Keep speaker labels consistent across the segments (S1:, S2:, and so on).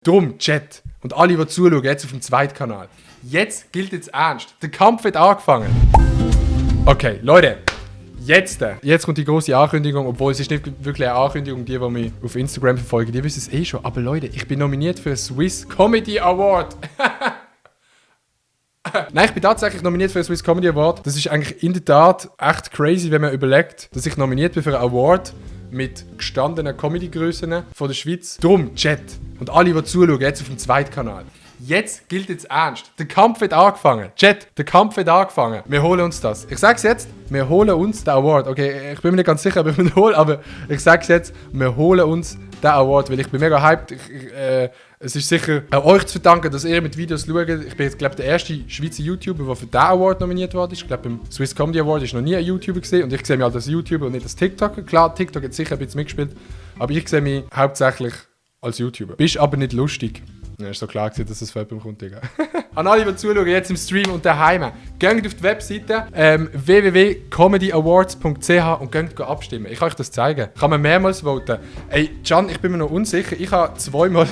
S1: Drum, Chat und alle, die zuschauen, jetzt auf dem zweiten Kanal. Jetzt gilt es ernst. Der Kampf hat angefangen. Okay, Leute. Jetzt kommt die große Ankündigung, obwohl es ist nicht wirklich eine Ankündigung, die mich auf Instagram verfolgen, die wissen es eh schon. Aber Leute, ich bin nominiert für den Swiss Comedy Award. Nein, ich bin tatsächlich nominiert für den Swiss Comedy Award. Das ist eigentlich in der Tat echt crazy, wenn man überlegt, dass ich nominiert bin für einen Award mit gestandenen Comedy-Grössen von der Schweiz. Drum, Chat und alle, die zuschauen, jetzt auf dem zweiten Kanal. Jetzt gilt es ernst. Der Kampf hat angefangen. Chat, der Kampf hat angefangen. Wir holen uns das. Ich sag's jetzt, wir holen uns den Award. Okay, ich bin mir nicht ganz sicher, ob ich ihn hole, aber ich sag's jetzt, wir holen uns den Award, weil ich bin mega hyped. Es ist sicher auch euch zu verdanken, dass ihr mit Videos schaut. Ich bin jetzt, glaube ich, der erste Schweizer YouTuber, der für diesen Award nominiert wurde. Ich glaube, beim Swiss Comedy Award ist noch nie ein YouTuber gesehen und ich sehe mich halt als YouTuber und nicht als TikToker. Klar, TikTok hat sicher ein bisschen mitgespielt, aber ich sehe mich hauptsächlich als YouTuber. Bist aber nicht lustig. Ja, ist so klar gewesen, dass es für jemanden kommt, Digga. An alle, die zuschauen, jetzt im Stream und daheim. Geht auf die Webseite www.comedyawards.ch und geht abstimmen. Ich kann euch das zeigen. Kann man mehrmals voten. Ey, Can, ich bin mir noch unsicher. Ich habe zweimal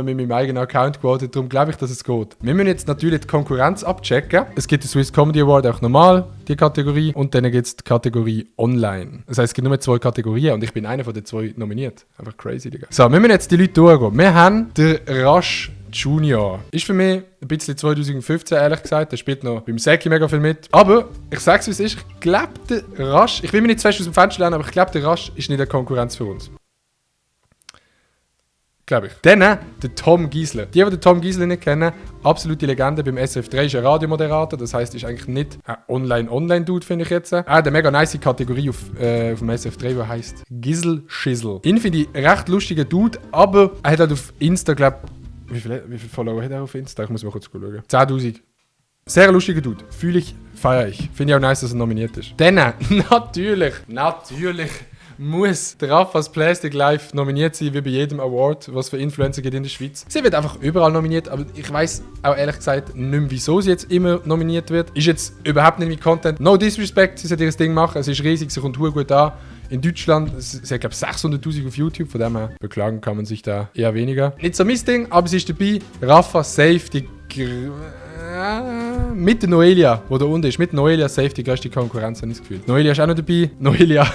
S1: mit meinem eigenen Account gewotet, darum glaube ich, dass es geht. Wir müssen jetzt natürlich die Konkurrenz abchecken. Es gibt den Swiss Comedy Award auch normal, die Kategorie, und dann gibt es die Kategorie Online. Das heisst, es gibt nur 2 Kategorien und ich bin einer von den 2 nominiert. Einfach crazy, Digga. So, wir müssen jetzt die Leute durchgehen. Wir haben den Rasch Junior. Ist für mich ein bisschen 2015, ehrlich gesagt. Der spielt noch beim Säcki mega viel mit. Aber ich sag's wie es ist, ich glaube, der Rasch, ich will mich nicht zu fest aus dem Fenster lernen, aber ich glaube, der Rasch ist nicht eine Konkurrenz für uns. Glaube ich. Dann der Tom Giesler. Die den Tom Giesler nicht kennen, absolute Legende beim SRF 3, ist ein Radiomoderator. Das heisst, ist eigentlich nicht ein Online-Dude, finde ich jetzt. Er hat eine mega nice Kategorie auf dem SRF 3, die heisst Gisel Schissel. Ihn finde ich recht lustiger Dude, aber er hat halt auf Insta, glaube wie viele Follower hat er auf Insta? Ich muss mal kurz schauen. 10.000. Sehr lustiger Dude. Fühle ich, feiere ich. Finde ich auch nice, dass er nominiert ist. Dann, natürlich muss der Raffas Plastic Life nominiert sein, wie bei jedem Award, was für Influencer gibt in der Schweiz. Sie wird einfach überall nominiert, aber ich weiss auch ehrlich gesagt nicht mehr, wieso sie jetzt immer nominiert wird. Ist jetzt überhaupt nicht mit Content. No disrespect, sie soll ihr Ding machen, es ist riesig, sie kommt gut an. In Deutschland, sie hat glaube ich 600'000 auf YouTube, von dem her beklagen kann man sich da eher weniger. Nicht so mein Ding, aber sie ist dabei. Rafa safe, mit der Noelia, wo da unten ist, mit Noelia safe die größte Konkurrenz, habe ich das Gefühl. Noelia ist auch noch dabei. Noelia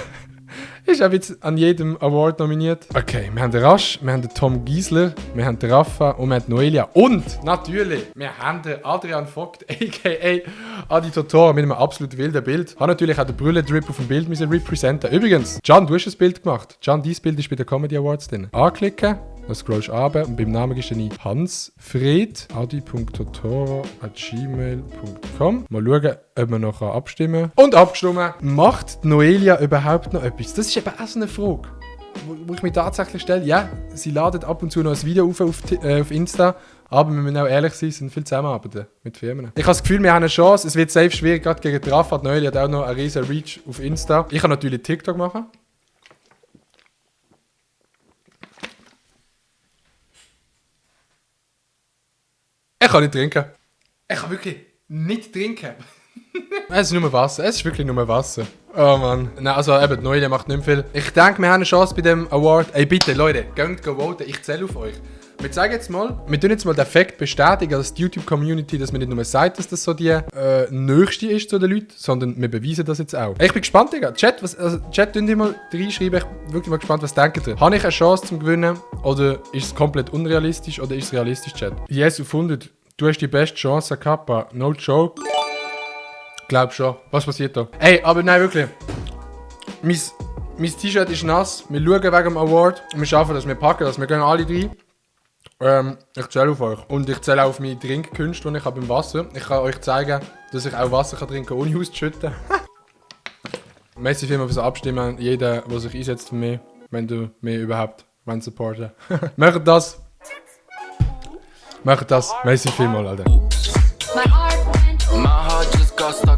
S1: ist auch jetzt an jedem Award nominiert. Okay, wir haben den Rasch, wir haben den Tom Giesler, wir haben den Rafa und wir haben die Noelia. Und natürlich, wir haben den Adrian Vogt, a.k.a. Adi Totoro, mit einem absolut wilden Bild. Hat natürlich auch den Brüllen-Drip auf dem Bild müssen representen. Übrigens, Can, du hast ein Bild gemacht. Can, dein Bild ist bei den Comedy Awards drin. Anklicken. Dann scrollst du runter und beim Namen gibst du ein Hansfred, adi.totoro@gmail.com. Mal schauen, ob wir noch abstimmen kann. Und abgestimmt. Macht Noelia überhaupt noch etwas? Das ist eben auch so eine Frage, wo ich mich tatsächlich stelle. Ja, sie ladet ab und zu noch ein Video auf Insta, aber wir müssen auch ehrlich sein, es sind viel zusammenarbeiten mit Firmen. Ich habe das Gefühl, wir haben eine Chance. Es wird safe schwierig, gerade gegen die Rafa. Noelia hat auch noch einen riesen Reach auf Insta. Ich kann natürlich TikTok machen. Ich kann nicht trinken. Ich kann wirklich nicht trinken. Es ist nur Wasser. Es ist wirklich nur Wasser. Oh Mann. Nein, also eben, die Noelia macht nicht mehr viel. Ich denke, wir haben eine Chance bei dem Award. Ey, bitte, Leute, geht voten. Ich zähle auf euch. Wir tun jetzt mal den Fakt bestätigen, dass die YouTube-Community, dass man nicht nur sagt, dass das so die Nächste ist zu den Leuten, sondern wir beweisen das jetzt auch. Ich bin gespannt, Digga. Chat, könnt ihr mal reinschreiben. Ich bin wirklich mal gespannt, was denkt ihr? Habe ich eine Chance zum Gewinnen? Oder ist es komplett unrealistisch? Oder ist es realistisch, Chat? Yes, auf 100. Du hast die beste Chance gehabt. No joke. Glaub schon. Was passiert da? Ey, aber nein, wirklich. Mein T-Shirt ist nass. Wir schauen wegen dem Award. Und wir schaffen das. Wir packen das. Wir gehen alle rein. Ich zähle auf euch. Und ich zähle auf meine Trinkkünste, die ich habe im Wasser. Ich kann euch zeigen, dass ich auch Wasser trinken kann, ohne auszuschütten. Merci vielmals fürs Abstimmen. Jeder, der sich einsetzt für mich, wenn du mich überhaupt supporten willst. Macht das. Macht das. Merci vielmals, Alter.
S2: My heart just got stuck.